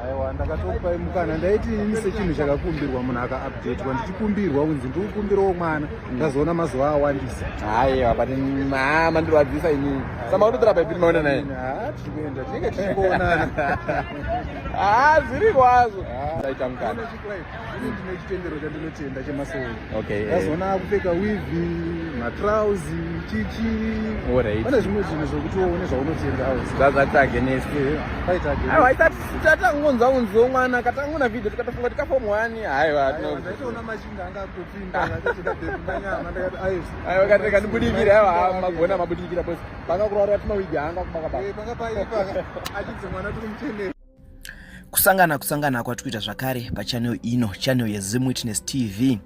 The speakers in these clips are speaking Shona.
Aiwa, ndakatokupai mukana. Ndaiti ini sechinhu chakakumbirwa, munhu akaupdatwa, ndichikumbirwa kunzi ndikukumbirawo mwana, ndazoona mazuva awandisa. Aiwa, but mandirwadzisa inini. Saka kutotora Bhaibheri maona naye? Ha, tiri kuenda, tinenge tichingoonana. Ha, zviri kwazvo. Taita mukana. Ini ndine chitendero chandinotenda chemasoro. Okay. Ndazoona akupfeka weave, matrauzi, chichi. Pane zvimwe zvinhu zvokuti uone zvaunotendawo. Zvazvati against. Paita against. Aiwa, isati tatangonzwa kunziwo mwana, katangoona video, tikatofunga kuti kaform one. Aiwa. Ndaitoona machinda anga akutopinda akachida bhebhi manyama, ndakati aiwa. Aiwa, katireka ndibudikire. Aiwa, magona mabudikira boss. Panga kurwara timawigi anga kubaka baka. Panga paipa achinzi mwana tiri mucheneri. Kusangana kwatiri kuita zvakare pachannel ino, channel yeZim Witness TV,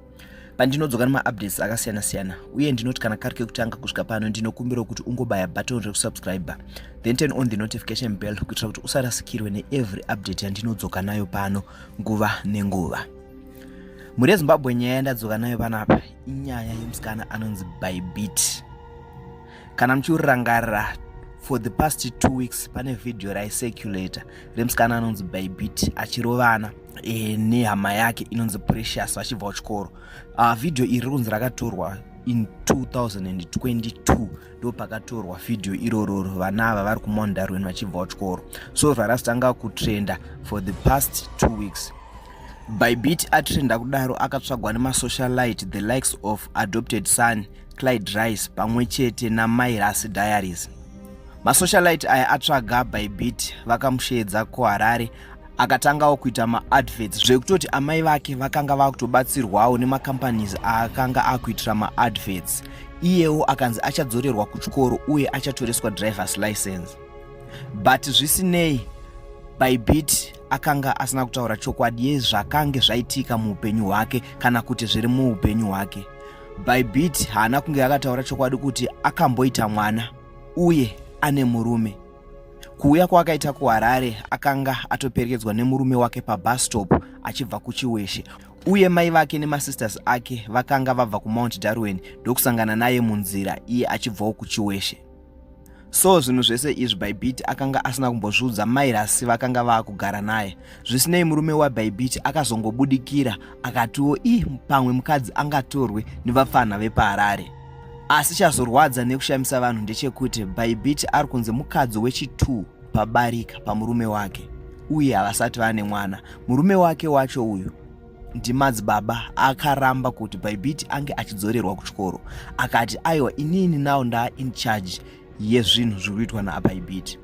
pandinodzoka nemaupdates akasiyana-siyana. Uye ndinoti kana kari kekutanga kusvika pano, ndinokumbirawo kuti ungobaya button rekusubscribe, then turn on the notification bell kuitira kuti usarasikirwe neevery update yandinodzoka nayo pano nguva nenguva. Mhuri yeZimbabwe, nyaya yandadzoka nayo panapa inyaya yemusikana anonzi Bybit. Kana muchiurangarira, for the past 2 weeks pane vhidhiyo raicirculata remusikana anonzi Bybit achirovana nehama yake inonzi Precious vachibva kuchikoro. Vhidhiyo iri riri kunzi rakatorwa in 2022. Ndo pakatorwa vhidhiyo irororo, vana ava vari kuMount Darwin vachibva kuchikoro. So rarasitanga kutrenda for the past 2 weeks. Bybit atrenda kudaro, akatsvagwa nemasocialite, the likes of Adopted Son, Clyde Rice, pamwe chete naMairas Diaries. Masocialite aya atsvaga Bybit, vakamusheedza kuHarare. Akatangawo kuita maadverts, zvekutoti amai vake vakanga vakutobatsirwawo nemacompanies aakanga akuitira maadverts. Iyewo akanzi achadzorerwa kuchikoro uye achatoreswa drivers license. But zvisinei, Bybit akanga asina kutaura chokwadi yezvakange zvaitika muupenyu hwake kana kuti zviri muupenyu hwake. Bybit haana kunge akataura chokwadi kuti akamboita mwana uye ane murume. Kuuya kwaakaita kuHarare, akanga atoperekedzwa nemurume wake pabus stop achibva kuChiweshe, uye mai vake nemasisters ake vakanga vabva kuMount Darwin, ndokusangana naye munzira iye achibvawo kuChiweshe. So zvinhu zvese izvi Bybit akanga asina kumbozviudza Mairasi vakanga vaakugara naye. Zvisinei, murume waBybit akazongobudikira akatiwo i pamwe mukadzi angatorwe nevapfanha vepaHarare. Asi chazorwadza nekushamisa vanhu ndechekuti Bybit ari kunzi mukadzi wechi2 pabarika pamurume wake, uye havasati vane mwana. Murume wake wacho uyu ndimadzibaba akaramba kuti Bybit ange achidzorerwa kuchikoro. Akati aiwa, inini now ndaa in charge yezvinhu zviri kuitwa naBybit.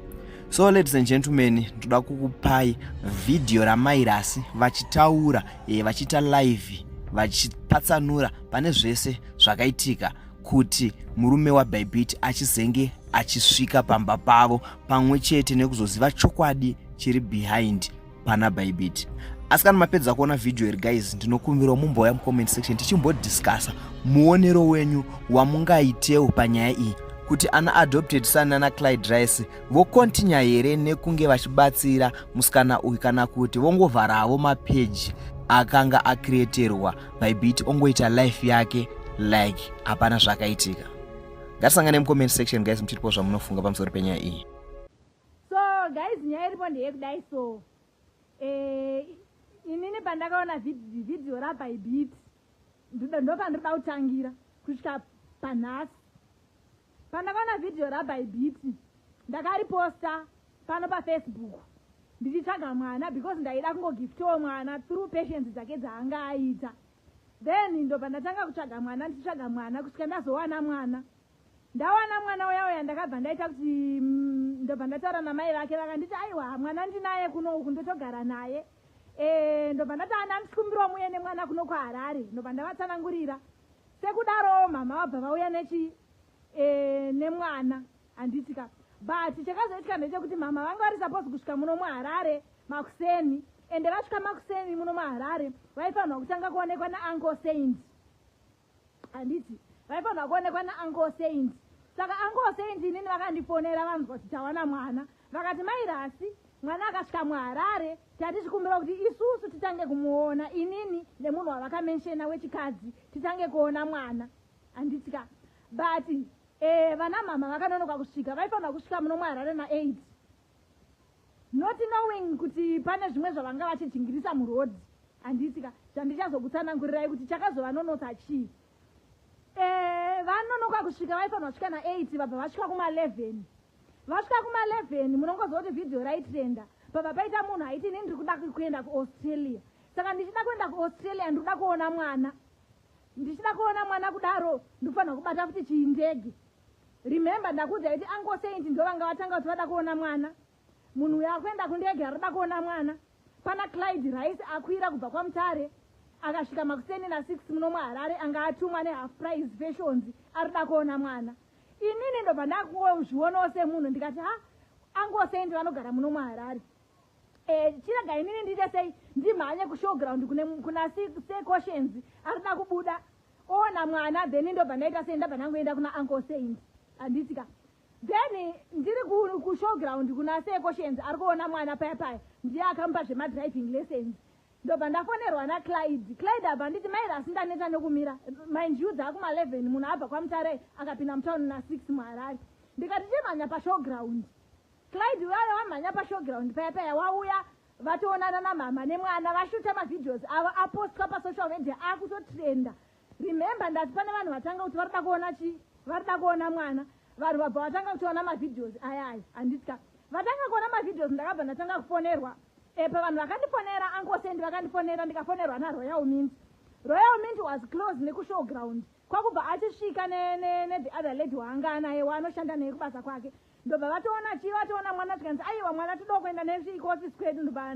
So ladies and gentlemen, ndoda kukupai vhidhiyo raMairasi vachitaura, vachiita live, vachipatsanura pane zvese zvakaitika kuti murume waBybit achizenge achisvika pamba pavo, pamwe chete nekuzoziva chokwadi chiri behind pana Bybit. Asi kana mapedza kuona vhidhiyo iri guys, ndinokumbirawo mumbouya mucomment section tichimbodiscussa muonero wenyu wamungaitewo panyaya iyi, kuti ana Adopted Son nana Clyde Rice vocontinue here nekunge vachibatsira musikana uyu, kana kuti vongovharavo mapeji akanga acreaterwa Bybit, ongoita life yake like hapana zvakaitika. Ngatisangane mucomment section guys, muchiripo zvamunofunga pamusoro penyaya iyi. So guys, nyaya iripo ndeyekudai. So inini pandakaona vhidhiyo raBybit, ndopandiroda kutangira kusvika panhasi. Pandakaona vhidhiyo raBybit, ndakariposta pano paFacebook ndichitsvaga mwana, because ndaida kungogiftawo mwana through patience dzake dzaanga aita. Then ndobva ndatanga kutsvaga mwana, ndichitsvaga mwana kusvika ndazowana mwana. Ndawana mwana uya uya, ndakabva ndaita kuti ndobva ndataura namai vake. Vakanditi aiwa, mwana ndinaye kuno uku, ndotogara naye. Ndobva ndati ana ndichikumbirawo muye nemwana kuno kuHarare. Ndobva ndavatsanangurira sekudarowo. Mama vabva vauya nechi nemwana, handiti ka? But chakazoitika ndechekuti mama vanga vari supposed kusvika muno muHarare makuseni, ende vasvika makuseni muno muHarare, vaifanirwa kutanga kuonekwa naUncle Saint, handiti? Vaifanirwa kuonekwa naUncle Saint. Saka Uncle Saint inini vakandifonera vanzwa kuti tawana mwana. Vakati, "Mai Rasi, mwana akasvika muHarare, tatichikumbira kuti isusu titange kumuona, inini nemunhu wavakamentiona wechikadzi, titange kuona mwana," handiti ka? But vana mama vakanonoka kusvika. Vaifanirwa kusvika muno muHarare na8. Not knowing kuti pane zvimwe zvavanga vachijingirisa muroad, handitika? Zvandichazokutsanangurirai kuti chakazovanonotsa chii. Vanonoka kusvika, vaifanira kusvika na8, vabva vasvika kuma11. Vasvika kuma11, munongoziva kuti vhidhiyo raitrenda. Pabva paita munhu aiti, "Ini ndiri kuda kuenda kuAustralia, saka ndichida kuenda kuAustralia ndikuda kuona mwana. Ndichida kuona mwana kudaro, ndikufanira kubata futi chindege." Remember, ndakuudza kuti Uncle Saint ndo vanga vatanga kuti vada kuona mwana. Munhu uyo akuenda kundege arikuda kuona mwana. Pana Clyde Rice akwira kubva kwaMutare, akasvika makuseni na6 muno muHarare, anga atumwa neHalf Price Fashions, arikuda kuona mwana. Inini ndobva ndakuzvionawo semunhu, ndikati, "Ha, Uncle Saint vanogara muno muHarare. Chirega inini ndiite sei, ndimhanye kushowground kuna Secautions, arikuda kubuda oona mwana." Then ndobva ndaita sei, ndabva ndangoenda kuna Uncle Saint, handitika? Then ndiri kushowground kuna Secautions, ari kuona mwana paya paya, ndiye akamupa zvemadriving lessons. Ndobva ndafonerwa naClyde. Clyde abva nditi, "Mai Rasi, ndaneta nekumira." Mind you, dzakuma11, munhu abva kwaMutare akapinda mutauni na6 muHarare. Ndikati, "Chimhanya pashowground." Clyde vaya vamhanya pashowground paya paya, wauya vatoonana namama nemwana, vashuta mavideos avo, apostwa pasocial media, akutotrenda. Remember, ndati pane vanhu vatanga kuti varikuda kuona chi, varikuda kuona mwana. Vanhu vabva vatanga kutoona mavideos ayaya, handitya? Vatanga kuona mavideos, ndakabva ndatanga kufonerwa. Pavanhu vakandifonera, Uncle Saint vakandifonera, ndikafonerwa naRoyal Mint. Royal Mint was close nekushowground, kwakubva achisvika nethe other lady waanga anaye, waanoshanda naye kubasa kwake. Ndobva vatoona chii, vatoona mwana. Zvikanzi, "Aiwa, mwana toda kuenda nekuofisi kwedu." Ndobva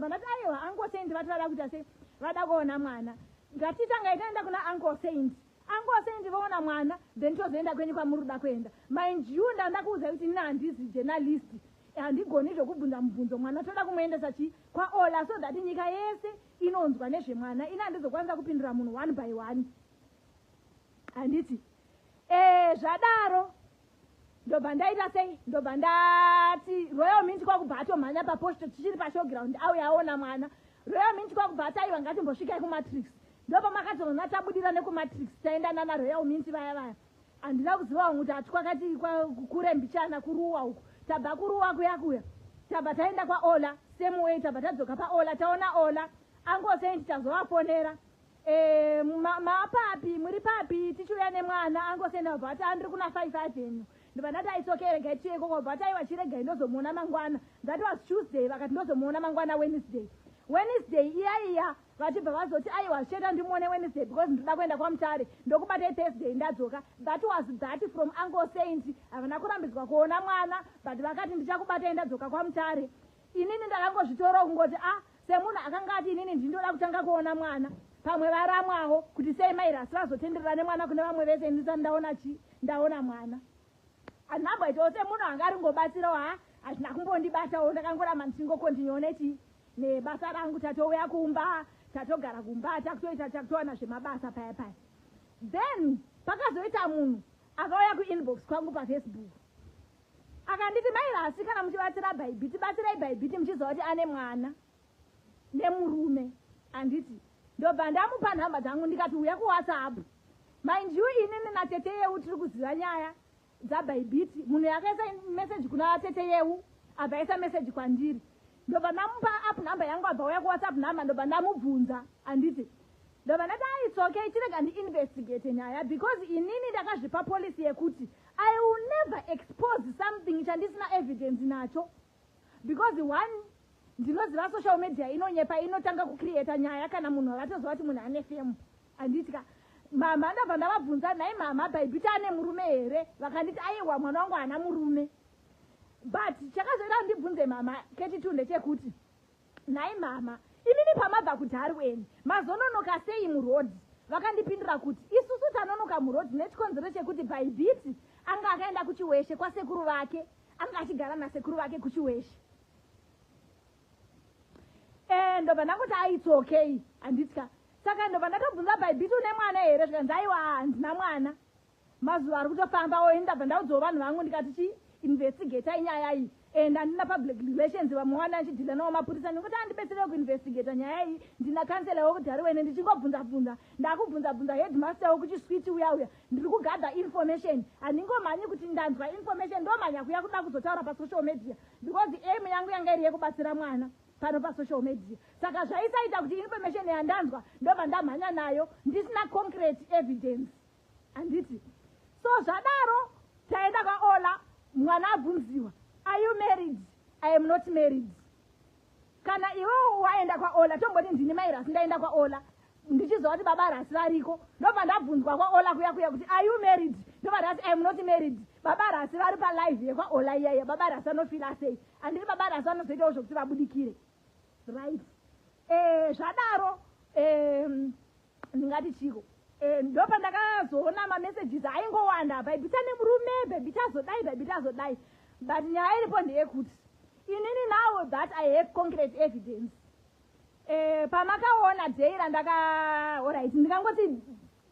ndati, "Aiwa, Uncle Saint vati vada kuita sei, vada kuona mwana. Ngatitanga taenda kuna Uncle Saint. Uncle Saint voona mwana, then tozoenda kwenyu kwamuri kuda kuenda." Mind you, ndandakuudzai kuti nina handizi journalist, handigoni zvokubvunza mubvunzo. Mwana toda kumuendesa chi kwaOla, so that nyika yese inonzwa nezvemwana. Ina handizokwanisa kupindura munhu one by one, handiti? Zvadaro ndobva ndaita sei, ndobva ndati Royal Mint kwakubva atomhanya paposto, tichiri pashowground, auya aona mwana. Royal Mint kwakubva ati, "Aiwa, ngatimbosvikai kuMatrix." Ndopa makazona tabudira nekuMatrix, taenda nana Royal Mint vaya vaya. Handina kuziva kuti hati kwakati kure mbichana kuruwa uku. Tabva kuruwa kuya kuya, tabva taenda kwaOla, same way. Tabva tadzoka paOla, taona Ola. Uncle Saint tazovafonera, "Mapapi, muri papi? Tichiuya nemwana." Uncle Saint vabva vati, "Andiri kuna 5 Avenue." Ndobva ndati, "Aitsoke, regai tiuye ikoko." Bva vati, "Aiwa, chiregai ndozomuona mangwana." That was Tuesday. Vakati, "Ndozomuona mangwana Wednesday." Wednesday iya iya vachibva vazoti, "Aiwa, zvichaita ndimuone Wednesday because ndoda kuenda kwaMutare, ndokubatai Thursday ndadzoka." That was that from Uncle Saint. Havana kurambidzwa kuona mwana, but vakati, "Ndichakubatai ndadzoka kwaMutare." Inini ndakangozvitorawo kungoti, a ah, semunhu akanga ati, "Inini ndindoda kutanga kuona mwana," pamwe varamwawo kuti sei mairasi vazotenderera nemwana kune vamwe vese, ndisati ndaona chi, ndaona mwana. Handinamboitawo semunhu anga aringobatsirawo. Ha, hazvina kumbondibatawo, ndakangoramba ndichingokontinyawo nechi nebasa rangu. Tatouya kumba, tatogara kumba, takutoita, takutowana zvemabasa paya paya. Then pakazoita munhu akauya kuinbox kwangu paFacebook, akanditi, "Mairasi, kana muchibatsira Bhaibhiti, batsirai Bhaibhiti muchiziva kuti ane mwana nemurume," handiti? Ndobva ndamupa nhamba dzangu, ndikati, "Uya kuWhatsApp." Mind you, inini natete Yeu tiri kuziva nyaya dzaBhaibhiti. Munhu yakaisa meseji kuna tete Yeu, abva aisa meseji kwandiri. Ndobva ndamupa app nhamba yangu, abva uya kuWhatsApp nhamba, ndobva ndamubvunza, handiti? Ndobva ndati, "It's okay, chirega ndiinvestigate nyaya," because inini ndakazvipa policy yekuti I will never expose something chandisina evidence nacho, because one, ndinoziva social media inonyepa, inotanga kucreata nyaya kana munhu vatoziva kuti munhu ane fame, handiti ka? Mama, ndabva ndavabvunza, "Nhai mama, Bhaibhiti ane murume here?" Vakanditi, "Aiwa, mwana wangu haana murume." But chakazoita ndibvunze mama kechitu ndechekuti, "Nhai mama, imimi pamabva kuDarwen mazononoka sei muroad?" Vakandipindura kuti, "Isusu tanonoka muroad nechikonzero chekuti Bhaibhiti anga akaenda kuChiweshe kwasekuru vake, anga achigara nasekuru vake kuChiweshe." Ndobva ndangoti, "It's okay," handitya? Saka ndobva ndatobvunza, "Bhaibhiti une mwana here?" Zvikanzi, "Aiwa, handina mwana." Mazuva ari kutofambawo, ini ndabva ndaudzawo vanhu vangu, ndikati, "Chi investigatai nyaya iyi." And handina public relations, vamwe wana achidhila navo mapurisa, ndingoti andibetsere kuinvestigata nyaya iyi. Ndina kansela wekudhariwene, ndichingobvunza bvunza, ndakubvunza bvunza headmaster wekuchiswiti uya uya. Ndiri kugather information. Handingomhanyi kuti ndanzwa information ndomhanya kuya kuda kuzotaura pasocial media, because aim yangu yanga iri yekubatsira mwana pano pasocial media. Saka zvaisaita kuti information yandanzwa ndobva ndamhanya nayo ndisina concrete evidence, handiti? So zvadaro, taenda kwaOla. Mwana abvunziwa, "Are you married?" "I am not married." Kana iwe waenda kwaOla, tomboti ndini mai Rasi, ndaenda kwaOla ndichiziva kuti baba Rasi variko, ndobva ndabvunzwa kwaOla kuya kuya kuti, "Are you married?" Ndobva ndati, "I am not married." Baba Rasi vari palive yekwaOla iyaiya. Baba Rasi anofeela sei? Handiti baba Rasi vanozoitawo zvokuti vabudikire, right? Zvadaro, ndingati chiko, ndopandakazoona mamessages aingowanda, "Bhaibhita nemurume, Bhaibhita azodai, Bhaibhita azodai." But nyaya iripo ndeyekuti inini, now that I have concrete evidence, pamakaona day randaka, alright, ndingangoti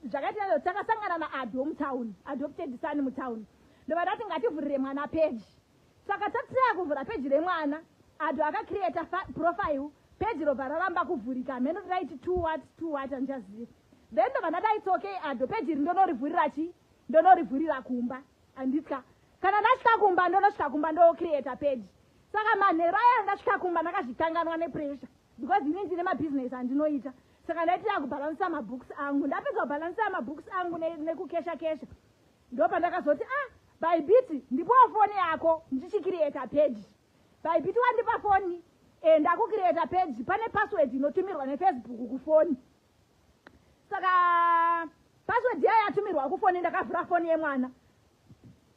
zvakaita, takasangana naAdo mutown, adopted son mutown. Ndobva ndati ngativhurire mwana page. Saka tatiraya kuvhura peji remwana, Ado akacreata profile, peji robva raramba kuvhurika. Mheno raiti two what, two what, handichazivi. Then ndobva ndati, "It's okay, Ado, peji iri ndonorivhurira chi ndonorivhurira kumba, handitya. Kana ndasvika kumba, ndonosvika kumba ndocreata page." Saka manheru aya ndasvika kumba, ndakazvikanganwa nepressure, because ini ndine mabhizinesi andinoita. Saka ndaitira kubhalansisa mabooks angu. Ndapedza kubhalansisa mabooks angu nekukesha kesha, ndopandakazoti, "Ah, Bhaibhiti, ndipowo foni yako ndichicreata page." Bhaibhiti wandipa foni, ndakucreata page. Pane password inotumirwa neFacebook kufoni. Saka password yayo yatumirwa kufoni, ndakavhura foni yemwana,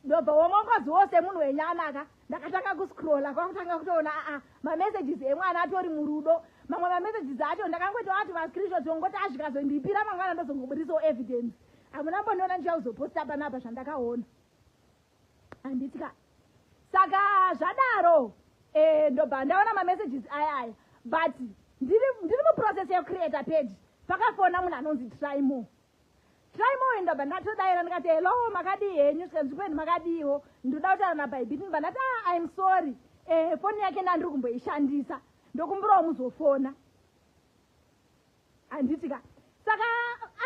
ndobva womongozi wose munhu wenyama ka, ndakatanga kuscrolla, kwakutanga kutoona aa mamessages emwana atori murudo. Mamwe mamessages acho ndakangoita ati mascreenshot, ongoti azvikazondipira mangwana ndozongobudisiwo evidence. Hamuna mbondiona ndichauzoposta panapa zvandakaona, handiti ka? Saka zvadaro, ndobva ndaona mamessages aya aya, but ndiri muprocess yekucreata page, pakafona munhu anonzi Trimo. Trimo, ndobva ndatodayira, ndikati, "Hello, makadii henyu?" Sika "Makadiiwo? Ndoda kutaura naBhaibhiti." Ndobva ndati, "Ah, I'm sorry, foni yake ndandiri kumboishandisa, ndokumburawo muzofona," handiti ka? Saka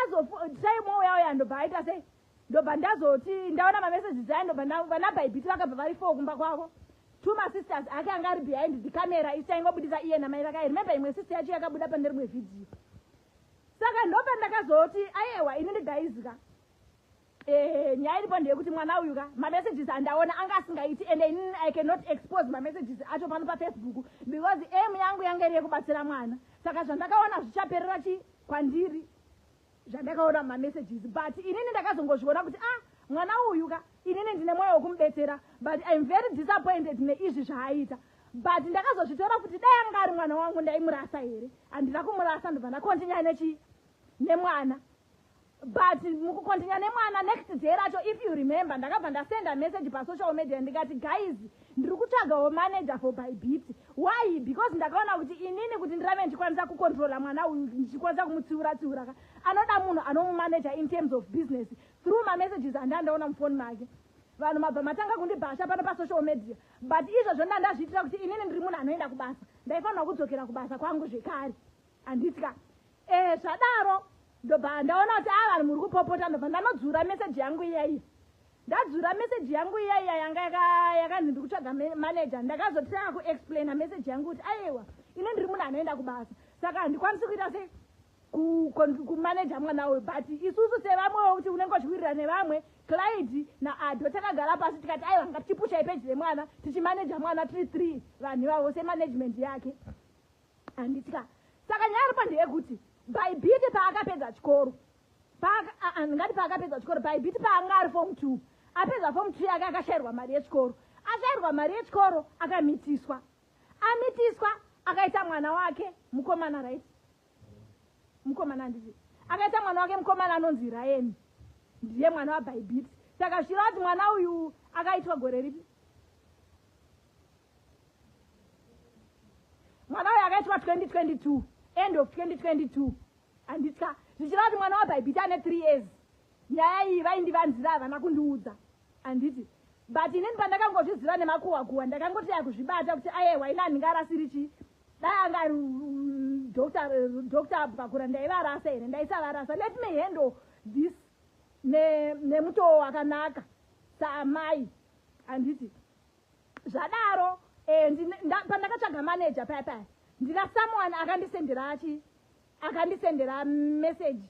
azoTrimo uya uya, ndobva aita sei, ndobva ndazoti ndaona mamessages aya, ndobva vana Bhaibhiti vakabva vari four kumba kwavo, two masisters ake anga ari behind the camera, isi taingobudisa iye namai vake. Remember, imwe sister yacho yakabuda pane rimwe vhidhiyo. Saka ndopa ndakazoti, "Aiwa, ini ndigaizika, nyaya iripo ndeyekuti mwana uyu ka, mamessages andaona anga asingaiti, and inini I cannot expose mamessages acho pano paFacebook, because aim yangu yanga iri yekubatsira mwana. Saka zvandakaona zvichaperera chi kwandiri, zvandakaona mumamessages." But inini ndakazongozviona kuti, ah, mwana uyu ka, inini ndine mwoyo wekumubetsera, but I'm very disappointed neizvi zvaaita. But ndakazozvitora kuti dai anga ari mwana wangu, ndaimurasa here? Handina kumurasa. Ndobva ndacontinue nechi nemwana. But mukucontinue nemwana, next day racho, if you remember, ndakabva ndasenda message pasocial media, ndikati, "Guys, ndiri kutsvagawo manager for Bybit." Why? Because ndakaona kuti inini kuti ndirambe ndichikwanisa kucontrola mwana uyu, ndichikwanisa kumutsiura tsiura ka, anoda munhu anomumanager in terms of business, through mamessages andandaona mufoni make. Vanhu mabva matanga kundibhasha pano pasocial media, but izvozvo ndandazviitira kuti inini ndiri munhu anoenda kubasa, ndaifanira kudzokera kubasa kwangu zvekare, handiti ka? Zvadaro, ndobva ndaona kuti a, vanhu muri kupopota. Ndobva ndanodzura meseji yangu iyaiya. Ndadzura meseji yangu iyaiya yanga yakanzi ndiri kutsvaga manager, ndakazotanga kuexplaina meseji yangu kuti, aiwa, ine ndiri munhu anoenda kubasa, saka handikwanisi kuita sei kumanager mwana uyu. But isusu sevamwewo, kuti unenge uchiwirira nevamwe, Clyde naAdo, takagara pasi tikati, aiwa, ngatichipushai peji remwana, tichimaneja mwana tiri three vanhu ivavo semanagement yake, handiti ka? Saka nyaya ripo ndeyekuti Bhaibhiti paakapedza chikoro, ngati paakapedza chikoro, Bhaibhiti paanga ari form 2, apedza form 2 yake, akashayirwa mari yechikoro. Ashayirwa mari yechikoro, akamitiswa. Amitiswa, akaita mwana wake mukomana, right? Mukomana, handiti? Akaita mwana wake mukomana anonzi Ryan, ndiye mwana waBhaibhiti. Saka zvichireva kuti mwana uyu akaitwa gore ripi? Mwana uyu akaitwa 2022, end of 2022, handitya? Zvichireva kuti mwana waBhaibhiti ane 3 years. Nyaya iyi vaindivanzira, havana kundiudza, handiti? But inini pandakangozviziva nemakuhwa kuhwa, ndakangoti yakuzvibata kuti ayewa, ini handingarasiri chii. Dai anga ari Doctor Bwakura, ndaivarasa here? Ndaisavarasa. Let me handle this nemutoo wakanaka saamai, handiti? Zvadaro, pandakatsvaga manager paya paya, ndina someone akandisendera achi akandisendera message.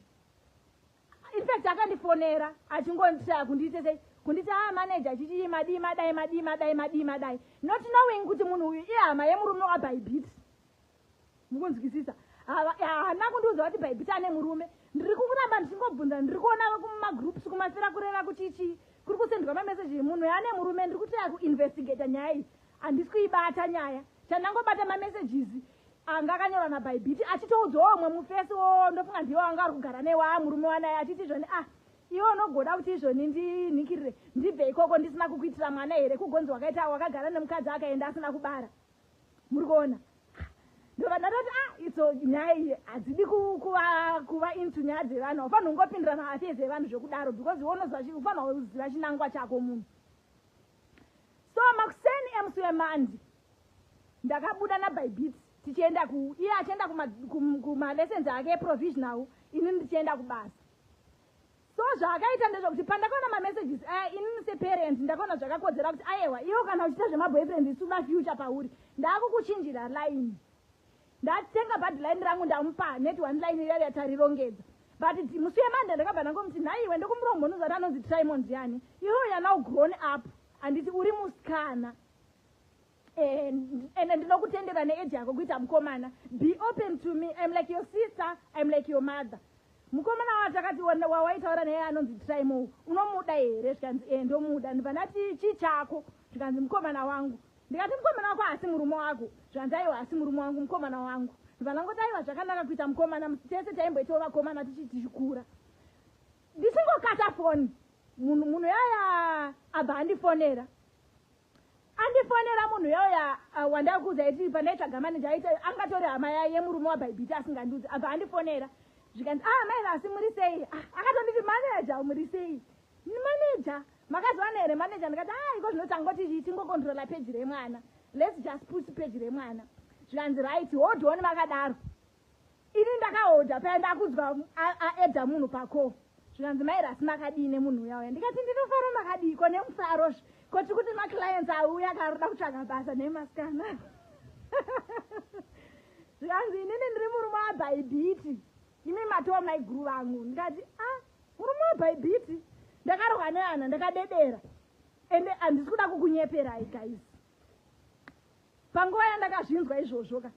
In fact, akandifonera achingonditaya kundiite sei, kunditi, "A manager, chichii, madii, madai, madii, madai, madii, madai," not knowing kuti munhu uyu ihama yemurume waBybit. Mukunzwisisa? Haana kundiudza kuti Bybit ane murume. Ndiri kuramba ndichingobvunza. Ndiri kuona kumagroups kumafira kureva kuti chii, kuri kusendwa mameseji, munhu ane murume. Ndiri kutaya kuinvestigata nyaya iyi, handisi kuibata nyaya. Chandangobata mamessages anga akanyorwa naBybit achitoudzawo umwe mufesi wo, ndofunga ndiwo anga ari kugara newa murume wanaye, achiti izvoni, "Ah, iwe unogoda kuti izvoni ndinikirire ndibve ikoko ndisina kukuitira mwana here? Kugonzi wakaita wakagara nemukadzi akaenda asina kubara." Muri kuona? Ndobva ndatoti, "Ah, itso nyaya iyi hadzidi kuva into nyaya dzevanhu. Haufanira kungopindira maaffairs evanhu zvekudaro, because iwe unofanira kuziva chinangwa chako munhu." So makuseni emusi weMonday ndakabuda naBybit tichienda ku iye achienda kumalessons ake eprovisional, ini ndichienda kubasa. So zvaakaita ndezvekuti pandakaona mamessages aya, inini separent ndakaona zvakakodzera kuti, "Aiwa, iwo kana uchiita zvemaboyfriend, isuna future pauri. Ndaakukuchinjira line." Ndatenga bad line rangu, ndamupa NetOne line riya yatarirongedza. But musi weMonday ndakabva ndangomuti, "Nhaiwe, ndokumuromo unozati anonzi Trimond yani? Iwe you are now grown up, handiti? Uri musikana, ende ndinokutendera neage yako kuita mukomana. Be open to me. I'm like your sister, I'm like your mother. Mukomana watakati wawaitaura naye anonzi Trimo, unomuda here?" Zvikanzi, "E, ndomuda." Ndibva ndati, "Chii chako?" Zvikanzi, "Mukomana wangu." Ndikati, "Mukomana wako haasi murume wako?" Zvikanzi, "Aiwa, haasi murume wangu, mukomana wangu." Ndibva ndangoti, "Aiwa, zvakanaka kuita mukomana. Tese taimboitawo vakomana tichikura." Ndichingokata foni, munhu yaya abva andifonera. Andifonera munhu yoya wandakuudza iti pandaitsvaga manager, aiti angatori hama yemurume waBybit asingandiudzi. Abva andifonera, zvikanzi, "Ah, mai vasi, muri sei?" Ah, akatonditi, "Manager, muri sei? Manager, makazowana here manager?" Ndikati, "Ah, iko zvino tangoti tingokontrola peji remwana. Let's just put peji remwana." Zvikanzi, "Right, hold on." Makadaro, ini ndakahodha paya, ndakudzwa aedha munhu pako. Zvikanzi, "Mai Rasi, makadii nemunhu uya uya?" Ndikati, "Ndinofara, makadii ko nemufaro koti kuti maclients auya karoda kutsvaga basa nemasikana?" Zvikanzi, "Inini ndiri murume waBybit, imi matova maiguru vangu." Ndikati, "A ah, murume waBybit?" Ndakarwa neana, ndakadedera, ende handisi kuda kukunyeperai guys. Panguva yandakazvinzwa izvozvo ka,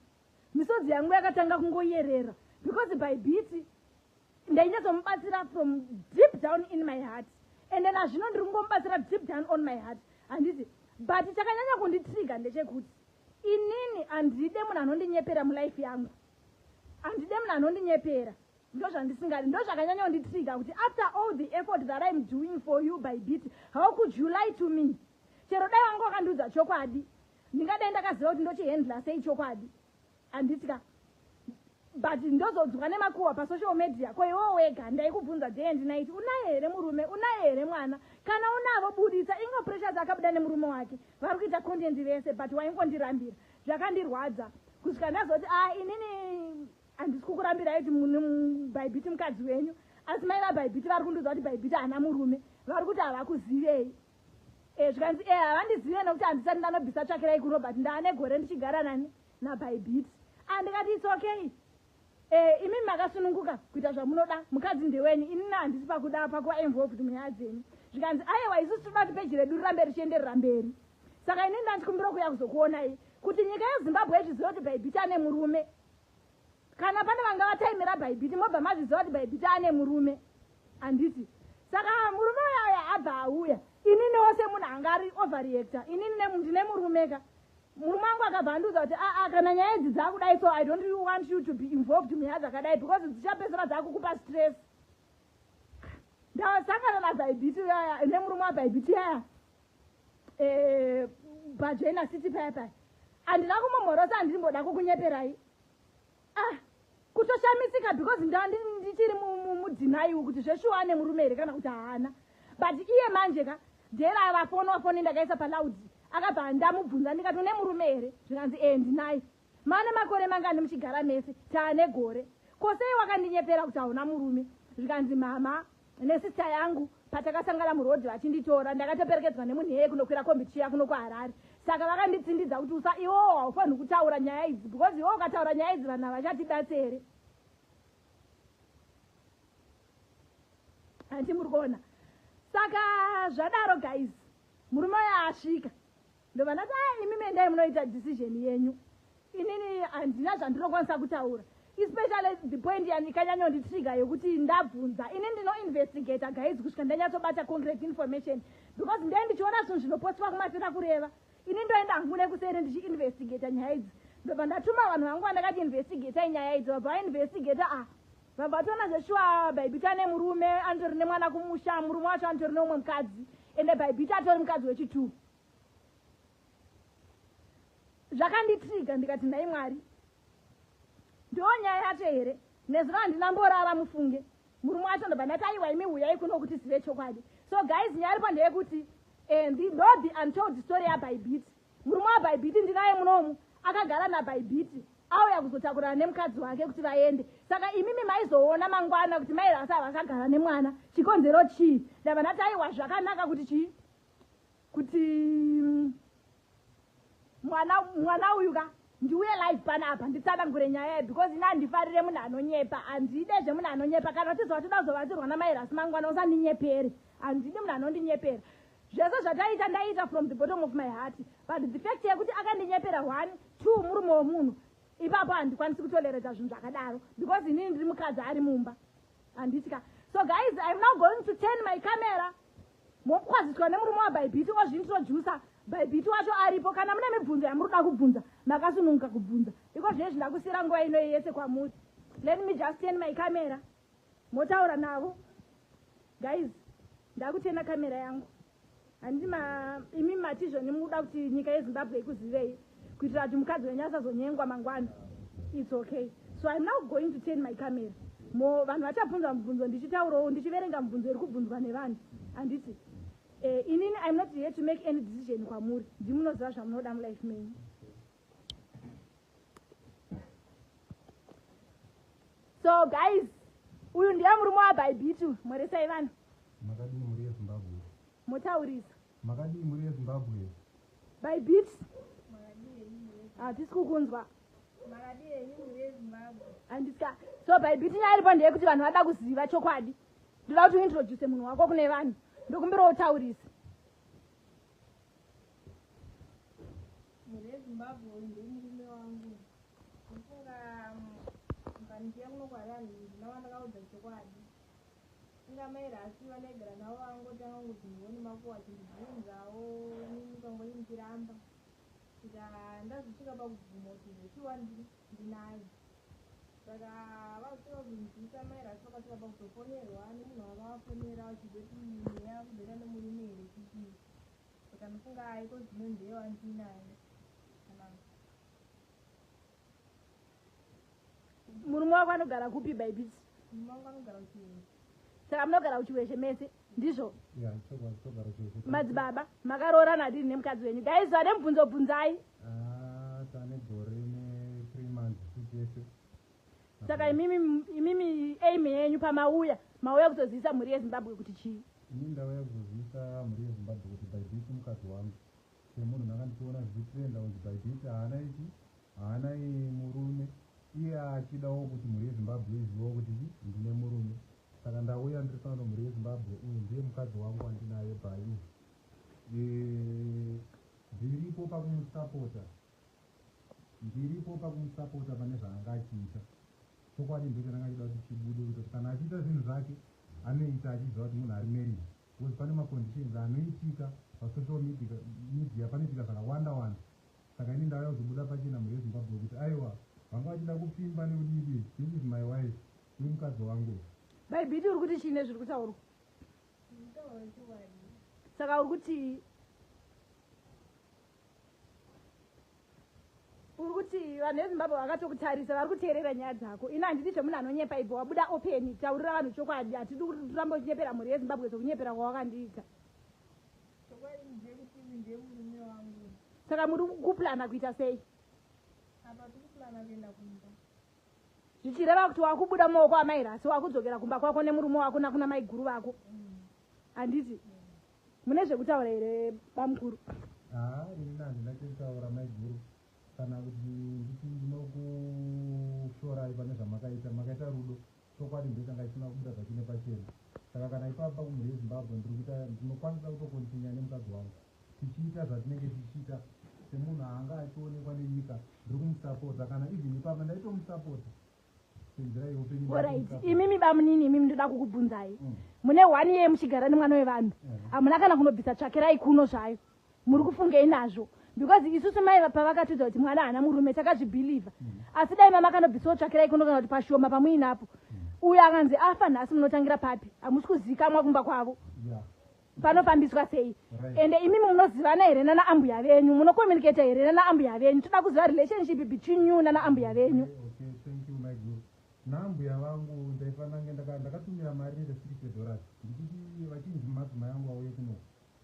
misodzi yangu yakatanga kungoyerera, because Bybit ndainyatsomubatsira from deep down in my heart, ende nazvino ndiri kungomubatsira deep down on my heart, handiti? But chakanyanya kunditriga ndechekuti inini handide munhu anondinyepera mulife yangu. Handide munhu anondinyepera, ndo zvandisingadi. Ndo zvakanyanya kunditriga kuti after all the effort that I'm doing for you, Bybit, how could you lie to me? Chero dai wanga wakandiudza chokwadi, ndingadai ndakaziva kuti ndochihandla sei chokwadi, handiti ka? But ndozodzwa nemakuhwa pasocial media. Ko iwewo wega ndaikubvunza day and night, unaye here murume? Unaye here mwana? Kana unavo, budisa. Ingo Precious akabuda nemurume wake, vari kuita content vese, but waingondirambira. Zvakandirwadza kusvika ndazoti, "A ah, inini handisi kukurambirai kuti Bybit mukadzi wenyu, asi mai vaBybit vari kundiudza kuti Bybit haana murume. Vari kuti havakuzivei." Zvikanzi, "Havandizive nekuti handisati ndanobvisa tsvakirai kuno, but ndaane gore ndichigara nani naBybit." Andikati, "It's okay. Imimi makasununguka kuita zvamunoda, mukadzi ndewenyu. Inini handisi pakuda pakuva involved munyaya dzenyu." Zvikanzi, "Aiwa, isusu toda kuti peji redu rirambe richienderera mberi, saka inini ndandikumbira kuuya kuzokuonai kuti nyika yeZimbabwe izviziva kuti Bybit ane murume. Kana pane vanga vataimira Bybit, mobva mazviziva kuti Bybit ane murume, handiti?" Saka murume uyaya abva auya. Ininiwo semunhu anga ari overreactor, inini ndine murume ka. Murume wangu akabva andiudza kuti, "Aa, kana nyaya idzi dzakudai, so I don't want you to be involved munyaya dzakadai, because dzichapedzisira dzakukupa stress." Ndasangana naBybit yaya nemurume waBybit yaya paJoina City paya paya. Handina kumumhorosa, handimboda kukunyeperai. Ah, kutoshamisika, because ndichiri mudenial kuti zveshuwa ane murume here kana kuti haana. But iye manje ka, Dera vafonwa foni ndakaisa paloud akabva ndamubvunza ndikati une murume here zvikanzi ee ndinaye. Mane makore mangani muchigara mese? Taane gore. Ko sei wakandinyepera kuti hauna murume? Zvikanzi mama nesister yangu patakasangana muroad vachinditora ndakatoperekedzwa nemunhu iyeye kunokwira kombi tichiya kuno kuHarare. Saka vakanditsindidza kuti usa iwowo haufanirwi kutaura nyaya idzi because iwowo ukataura nyaya idzi vanhu havachatibatsere. Hanti muri kuona? Saka zvadaro guys, murume uya asvika ndobva ndati a imi mendai munoita decision yenyu inini handina zvandinokwanisa kutaura especially the point ikanyanyonditriga yekuti ndabvunza ini ndinoinvestigata guys kusvika ndanyatsobata concrete information because ndee ndichiona zvinhu zvinopostwa kumatira kureva ini ndoenda hangu nekuseri ndichiinvestigata nyaya idzi ndobva ndatuma vanhu vangu vandakati investigatai nyaya idzi vabva vainvestigata ah vabva vatoona zveshuwa Bhaibhiti ane murume anotori nemwana kumusha murume wacho anotori neumwe mukadzi ende Bhaibhiti atori mukadzi wechitwo Zvakanditriga ndikati nhai Mwari ndiwo nyaya yacho here nezuro handina mborara mufunge murume wacho ndobva ndati aiwa imi huyai kuno kuti zive chokwadi so guys nyaya iripo ndeyekuti eh, ndo the untold story yaBhaibhiti murume waBhaibhiti ndinaye munomu akagara naBhaibhiti auya kuzotakurana nemukadzi wake kuti vaende saka imimi maizoona mangwana kuti mai Rasa vakagara nemwana chikonzero chii ndabva ndati aiwa zvakanaka kuti chii kuti mwana mwana uyu ka ndiuye live panapa nditsanangure nyaya iyi because ini handifarire munhu anonyepa handide zvemunhu anonyepa kana uchizwa toda kuzobatsirwa namairasi mangwana usandinyepere handidi munhu anondinyepera zvese zvataita ndaita from the bottom of my heart but the fact yekuti akandinyepera one two murume wemunhu ipapo handikwanisi kutolereta zvinhu zvakadaro because inini ndiri mukadzi ari mumba handiti ka so guys I'm now going to turn my camera Mokwaziswa nemurume waBhaibhiti ozviintroducer Bhaibhiti wacho aripo kana mune mibvunzo yamuri kuda kubvunza makasununguka kubvunza iko zvinezvi ndakusiyira nguva inoyi yese kwamuri let me just turn my camera motaura navo guys ndakutena kamera yangu handiti ma imi mati zvoni mukuda kuti nyika yeZimbabwe ikuzivei kuitira kuti mukadzi wenyu asazonyengwa mangwana it's okay so I'm now going to turn my camera mo vanhu vachabvunza mubvunzo ndichitaurawo ndichiverenga mubvunzo iri kubvunzwa nevanhu handiti eh, inini I'm not here to make any decision kwamuri ndimunoziva zvamunoda mulife menyu so guys uyu ndiye murume waBhaibhitu mhoresai vanhu Makadii mhuri yeZimbabwe? Motaurisa. Makadii mhuri yeZimbabwe? By beat. Hatisi kukunzwa. Makadii henyu mhuri yeZimbabwe? Handisika. So by beat nyaya iripo ndeyekuti vanhu vada kuziva chokwadi. Ndoda kuti uintroduce munhu wako kune vanhu. Ndokumbira utaurise. Mhuri yeZimbabwe uyu ndiye murume wangu. Ndofunga mukandiya kuno kwaRani ndina wandakaudza chokwadi. Inga mai Rasi vandaigara navo vangotanga kungoti ndione makuhwa achindibvunzawo inini pamwe ndichiramba saka ndazosvika pakubvuma kuti zveshuwa ndinaye saka vazosvika kuzonzwisa mai Rasi vakasvika pakuzofonerwa nemunhu wavavafonera vachizoti nyaya yakuzoita nemurume here chichii saka ndofunga aiko zvino ndiye wandinaye kana Murume wako anogara kupi baby? Murume wangu anogara kuChiweshe. Saka munogara kuChiweshe mese ndizvo? Yeah, togara kuChiweshe. Madzibaba makaroorana dini nemukadzi wenyu? Guys vane mubvunzo bvunzai. Ah, tane gore ne 3 months tese. Saka imimi imimi aim yenyu pamauya mauya kuzozivisa mhuri yeZimbabwe kuti chii? Ini ndauya kuzozivisa mhuri yeZimbabwe kuti Bybit mukadzi wangu. Semunhu ndanga ndichiona zvichitrenda kunzi Bybit haana ichi haana murume iye achidawo kuti mhuri yeZimbabwe izivewo kuti chi ndine murume saka ndauya ndiri pano mhuri yeZimbabwe uyu ndiye mukadzi wangu wandinaye Bhayu ndiripo pakumusapota ndiripo pakumusapota pane zvaanga achiita chokwadi ndicho chandanga achida kuti chibude kuti kana achiita zvinhu zvake anoita achiziva kuti munhu ari married because pane maconditions anoitika pasocial media, media panoitika zvakawanda wanda saka ini ndauya kuzobuda pachena mhuri yeZimbabwe kuti aiwa vanga vachida kupfimba nekudidi this is my wife uyu mukadzi wangu. Baibiti uri kuti chii nezviri kutaurwa? Saka uri kuti uri kuti vanhu veZimbabwe vakatokutarisa vari kuteerera nyaya dzako ini handidi zvemunhu anonyepa ibvo wabuda open taurira vanhu chokwadi hatidi kuti turamba uchinyepera mhuri yeZimbabwe zvekunyepera kwawakandiita. Uyu ndiye murume wangu. Saka muri kuplana kuita sei? Apa tiri kuplana kuenda kumba. Zvichireva kuti wakubuda mumaoko amai Rasi wakudzokera kumba kwako nemurume wako nakuna maiguru vako. Handiti? Mune zvekutaura here bamukuru? Haa ini handina chekutaura maiguru kana kuti nditi ndinokushorai pane zvamakaita makaita rudo chokwadi ndochanga chisina kubuda zvachine pachena saka kana ipapa kumhuri yezimbabwe ndiri kuita ndinokwanisa kutokontinya nemukadzi wangu tichiita zvatinenge tichiita semunhu anga achionekwa nenyika ndiri kumusapota kana even ipapa ndaitomusapota senzira yeupenyu Alright, imimi bamunini imimi ndoda kukubvunzai. Mune one year muchigara nemwana wevanhu. Hamuna kana kunobvisa tsvakirai kuno zvayo. Muri kufungei nazvo? Because isusu mai pavakatiudza kuti mwana haana murume takazvibhilivha. Asi dai mama akanobvisawo tsvakirai kuno kana kuti pashoma pamuinapo. Uyo akanzi afa nhasi munotangira papi? Hamusi kuzikamwa kumba kwavo. Panofambiswa sei? Ende imimi munozivana here nana ambuya venyu? Munokommunicata here nana ambuya venyu? Toda kuziva relationship between you nana ambuya venyu. Okay, thank you my guru. Naambuya vangu ndaifanira kunge ndakatumira mari inoita $60 ndichiti vachinzi madzimai angu auye kuno.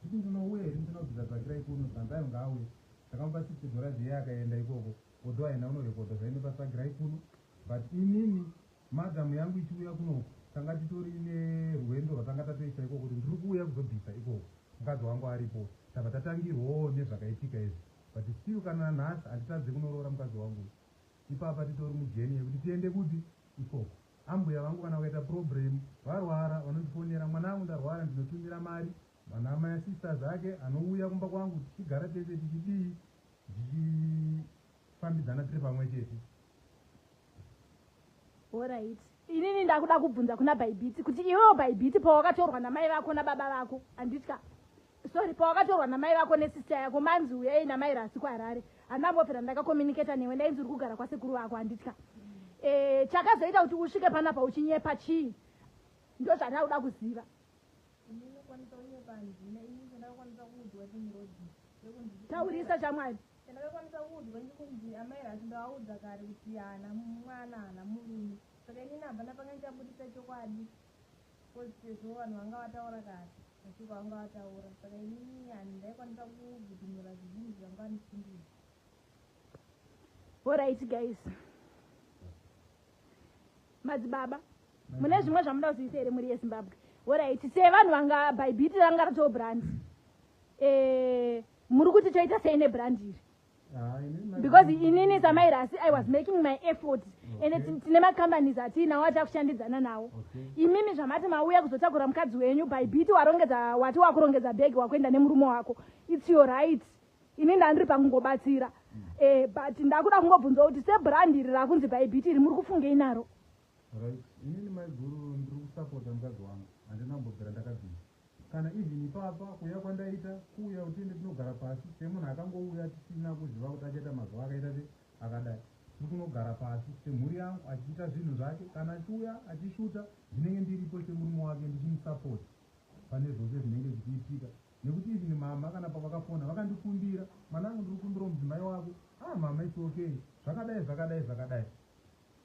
Nditi ndinouya here ndinobvisa tsvakirai kuno zvikanzi ayo ngaauye. Ndakamupa $60 iye akaenda ikoko. Although haina kunorekodha zvainopa tsvakirai kuno. But inini madam yangu ichiuya kunoku tanga titori nerwendo rwatanga tatoisa ikoko kuti ndiri kuuya kuzobvisa ikoko. Mukadzi wangu aripo. Tabva tatangirwawo nezvakaitika izvi. But still kana nhasi handitadze kunoroora mukadzi wangu. Ipapa titori mujeni yekuti tiende kupi ikoko. Ambuya vangu kana vakaita problem varwara vanondifonera mwanangu ndarwara ndinotumira mari vana my sisters ake anouya kumba kwangu tichigara tese tichidii tichifambidzana tiri pamwe chete. Alright. Inini ndakuda kubvunza kuna Bhaibhiti kuti iwewo Bhaibhiti pawakatorwa namai vako nababa vako handitya sorry pawakatorwa namai vako nesister yako manzi uyai namai Rasi kuHarare handambobvira ndakakomunicata newe ndainzi uri kugara kwasekuru vako handitya chakazoita kuti usvike panapa uchinyepa chii ndo zvandakuda kuziva. Taurisa shamwari. Chandakakwanisa kuudzwa ndekunzi amai Rasi ndavaudza kare kuti haana mwana haana murume saka inini hapana panga ndichabudisa chokwadi cause sezvo vanhu vanga vataura kare mashoko vanga vataura saka inini handaikwanisa kubvudunura zvizhinji zvanga vandipindura. Alright guys. Madzibaba mune zvimwe zvamuda kuzivisa here mhuri yeZimbabwe? Alright, sevanhu vanga Bhaibhiti ranga ratoo brand. Muri kuti toita sei nebrand iri? Because inini samai Rasi I was making my effort and tine macompanies atiinawo atakushandidzana nawo. Imimi zvamati mauya kuzotakura mukadzi wenyu Bhaibhiti warongedza wati wakurongedza bhegi wakuenda nemurume wako. It's your right. Ini ndandiri pakungobatsira. But ndakuda kungobvunzwa kuti sebrand iri rakunzi Bhaibhiti iri muri kufungei naro? Right. Inini maiguru ndiri kusapota mukadzi wangu. Handina kumbobvira ndakabvisa. Kana even ipapa kuuya kwandaita kuuya kuti tiende tinogara pasi semunhu akangouya tisina kuziva kuti achaita mazuva akaita sei akadai. Tiri kunogara pasi semhuri yangu achiita zvinhu zvake kana achiuya achishuta ndinenge ndiripo semurume wake ndichimusapota pane zvose zvinenge zvichiitika nekuti even mama kana pavakafona vakandikumbira mwanangu ndiri kukumbirawo mudzimai wako ah mama it's okay zvakadai zvakadai zvakadai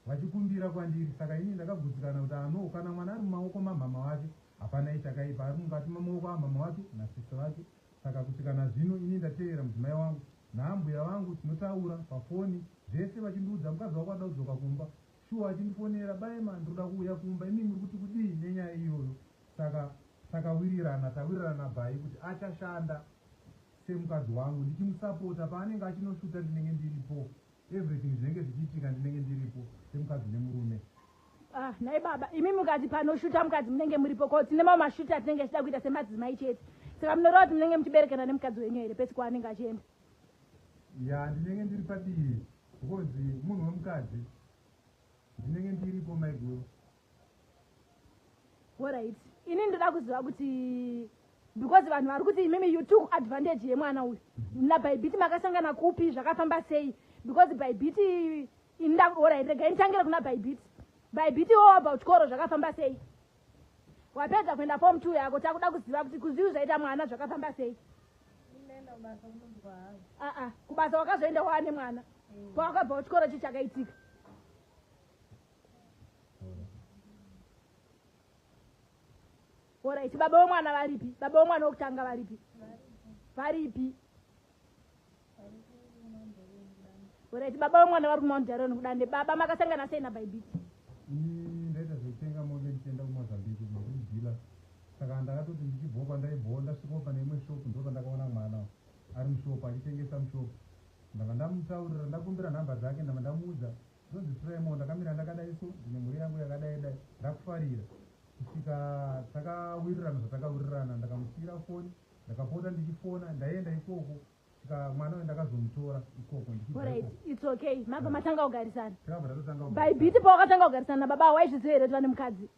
vachikumbira kwandiri saka ini ndakagutsikana kuti ano kana mwana ari mumaoko mamama wake hapana ichakaipa ari mukati mamaoko amama wake nasisi vake saka kusvikana zvino ini ndateera mudzimai wangu naambuya vangu tinotaura pafoni zvese vachindiudza mukadzi wako ada kudzoka kumba shuwa achindifonera baema ndinoda kuuya kumba imi muri kuti kudii nenyaya iyoyo saka takawirirana tawirirana bhai kuti achashanda semukadzi wangu ndichimusapota paanenge achinoshuta ndinenge ndiripo everything zvinenge zvichiitika ndinenge ndiripo semukadzi nemurume. Ah, nhai baba imi mukati panoshuta mukadzi munenge muripo ko tine mamwe mashuti atinenge tichida kuita semadzimai chete saka munoreva kuti munenge muchiberekana nemukadzi wenyu here pese kwaanenge achienda? Ya ndinenge ndiri padivi because munhu wemukadzi ndinenge ndiripo maiguru. Alright. Ini ndoda kuziva kuti because vanhu vari kuti imimi you took advantage yemwana uyu naBhaibhiti makasangana kupi zvakafamba sei because Bhaibhiti inda alright regai nditangire kuna Bhaibhiti. Bhaibhiti iwo wabva kuchikoro zvakafamba sei? Wapedza kuenda form 2 yako takuda kuziva kuti kuzivi zvaita mwana zvakafamba sei? Ah ah kubasa wakazoenda waane mwana. Pawakabva kuchikoro chii chakaitika? Alright, baba wemwana varipi? Baba wemwana wekutanga varipi? Varipi? Alright, baba vemwana vari kuMount Darren kuDande. Baba makasangana sei naBybit? Ini ndaita zvekutenga mombe ndichienda kuMozambique ndikudhila. Saka ndakatoti ndichibvawo kwandaibvawo ndasvikawo pane imwe shop ndopandakaona mwana ari mushop achitengesa mushop. Ndabva ndamutaurira ndakumbira nhamba dzake ndabva ndamuudza ndonzi Tremo ndakamira ndakadai so ndine mhuri yangu yakadai dai ndakufarira kusvika takawirirana zvatakawirirana ndakamusiyira foni ndakapota ndichifona ndaienda ikoko kusvika mwana uyu ndakazomutora ikoko ndichibva Alright, ikoko. it's okay. Mabva matanga kugarisana. Takabva tatotanga By kugarisana. beat pawakatanga kugarisana nababa waizviziva here kuti vane mukadzi?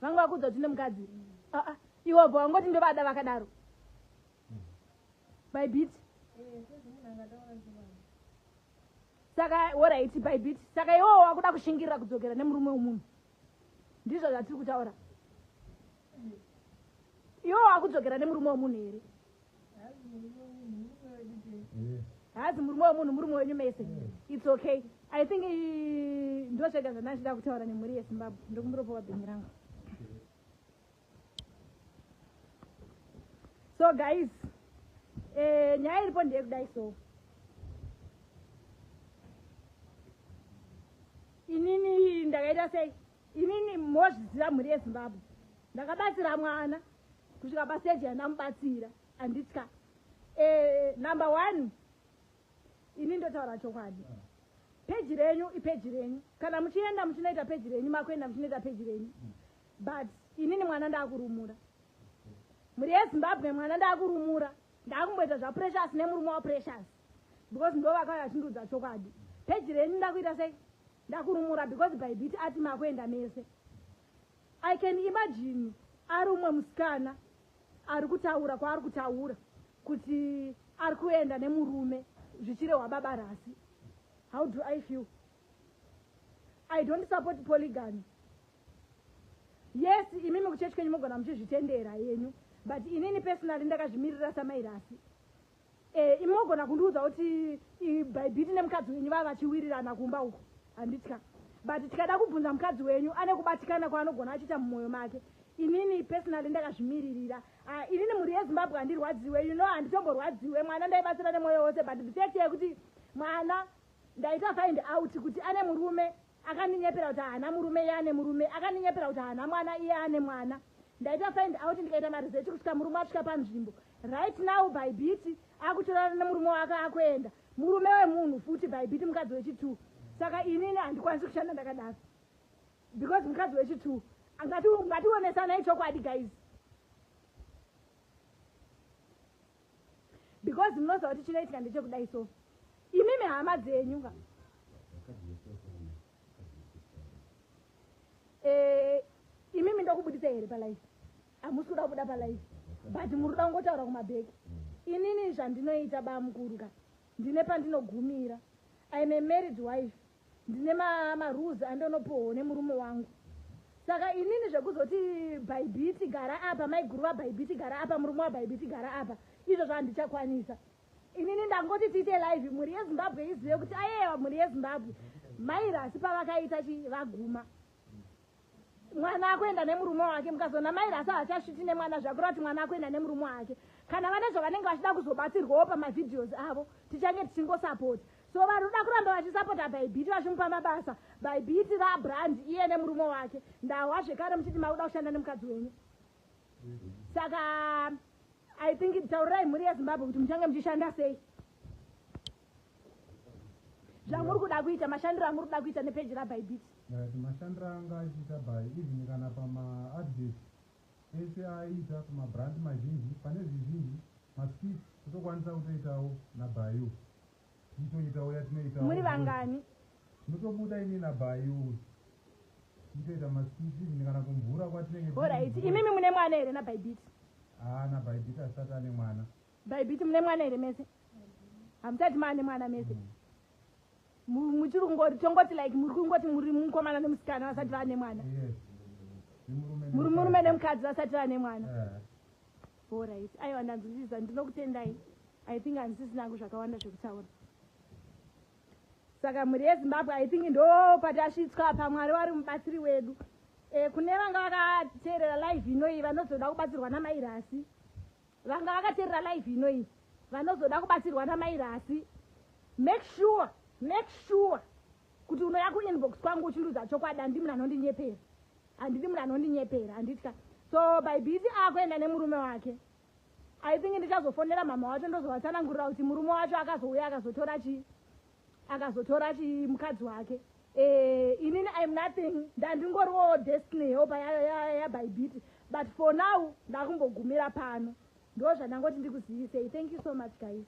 Vanga vakuudza kuti une mukadzi? Ah ah. Iwe wabva wangoti ndovada vakadaro. By beat. Saka alright by beat. Saka iwewe wakuda kushingirira kudzokera nemurume wemunhu. Ndizvo zvatiri kutaura. Iwe wakudzokera nemurume wemunhu here? Haazi murume wemunhu, murume wenyu mese. It's okay. I think ndo zvega zvandachida kutaura nemhuri yeZimbabwe. Ndokumbira kupiwa bhinyi rangu. So guys, nyaya iripo ndeyekudai so. Inini ndakaita sei? Inini mozviziva mhuri yeZimbabwe. Ndakabatsira mwana kusvika pastage yandamubatsira handitya. Number 1, ini ndotaura chokwadi. Peji renyu ipeji renyu. Kana muchienda muchinoita peji renyu, makuenda muchinoita peji renyu. But inini mwana ndakurumura. Mhuri yeZimbabwe mwana ndakurumura. Ndakumboita zva Precious nemurume wa Precious. Because ndo vakauya vachindiudza chokwadi. Peji renyu ndakuita sei? Ndakurumura because by beat ati makuenda mese. I can imagine ari umwe musikana ari kutaura kwaari kutaura kuti ari kuenda nemurume zvichirehwa baba Rasi. How do I feel? I don't support polygamy. Yes, imimi kuchechi kwenyu mogona muchizvitendera yenyu, but inini personally ndakazvimirira samai Rasi. Imi mogona kundiudza kuti Bybit nemukadzi wenyu vava vachiwirirana kumba uko, handitya. But tikada kubvunza mukadzi wenyu ane kubatikana kwaanogona achiita mumwoyo make. Inini personally ndakazvimiririra. Inini mhuri yeZimbabwe handirwadziwe, you know, handitomborwadziwe. Mwana ndaibatsira nemwoyo wose, but the fact yekuti mwana ndaita find out kuti ane murume, akandinyepera kuti haana murume, iye ane murume, akandinyepera kuti haana mwana, iye ane mwana. Ndaita find out ndikaita maresearch kusvika murume asvika panzvimbo. Right now Bybit akutorana nemurume wake akuenda. Murume wemunhu futi Bybit mukadzi wechi2. Saka inini handikwanisi kushanda ndakadaro. Because mukadzi wechi2 ngationesanai chokwadi guys. Because munoziva kuti chinoitika ndechekudai so. Imimi hama dzenyu ka. Imimi ndokubudisa here palife? Hamusi kuda kubuda palife. But muri kuda kungotaura kumabheki. Inini zvandinoita bamukuru ka. Ndine pandinogumira. I'm a married wife. Ndine marules andonopuhwa nemurume wangu. Saka inini zvekuzoti Bybit gara apa, maiguru vaBybit gara apa, murume waBybit gara apa, izvozvo handichakwanisa. Inini ndangoti tiite live mhuri yeZimbabwe izive kuti ayewa mhuri yeZimbabwe mai Rasi pavakaita chi vaguma. Mwana akuenda nemurume wake, mukazoona mai Rasi havachasviti nemwana zvakureva kuti mwana akuenda nemurume wake. Kana vane zvavanenge vachida kuzobatsirwawo pamavideos avo, tichange tichingosapota. So vanoda kuramba vachisapota Bybit vachimupa mabasa, Bybit rabrand iye nemurume wake. Ndahwa zvekare muchiti makuda kushanda nemukadzi wenyu. Saka I think taurirai mhuri yeZimbabwe kuti muchange muchishanda sei. Zvamuri kuda kuita, mashandiro amuri kuda kuita nepeji raBybit. Right, mashandiro anga achiita by even kana pama-adverts ese aiita kumabrand mazhinji, pane zvizhinji maskits totokwanisa kutoitawo naBayu. Tichitoitawo yatinoitawo. Muri vangani? Tinotobuda ini naBayu. Tichitoita maskits even kana kumvura kwatinenge. Alright, imimi mune mwana here naBybit? Ah, naBybit asati ane mwana. Bybit mune mwana here mese? Hamusati maane mwana mese? Muchiri kungoti tongoti like muri kungoti muri mukomana nemusikana vasati vane mwana. Yes. Muri murume nemukadzi vasati vane mwana. Alright, aiwa ndanzwisisa, ndinokutendai. I think handisisina hangu zvakawanda zvekutaura. Saka mhuri yeZimbabwe I think ndo patasvitswa apa, Mwari wari mubatsiri wedu. Kune vanga vakateerera live inoyi vanozoda kubatsirwa namai Rasi. Vanga vakateerera live inoyi, vanozoda kubatsirwa namairasi, make sure, make sure kuti unoya kuinbox kwangu uchindiudza chokwadi. Handi munhu anondinyepera, handidi munhu anondinyepera, handitya. So Bybit akuenda nemurume wake. I think ndichazofonera mama wacho, ndozovatsanangurira kuti murume wacho akazouya akazotora chii, akazotora chi mukadzi wake. Inini I'm nothing, ndandingoriwo destiny helper yaBybit, but for now ndakumbogumira pano. Ndo zvandangoti ndikuzivisei. Thank you so much, guys.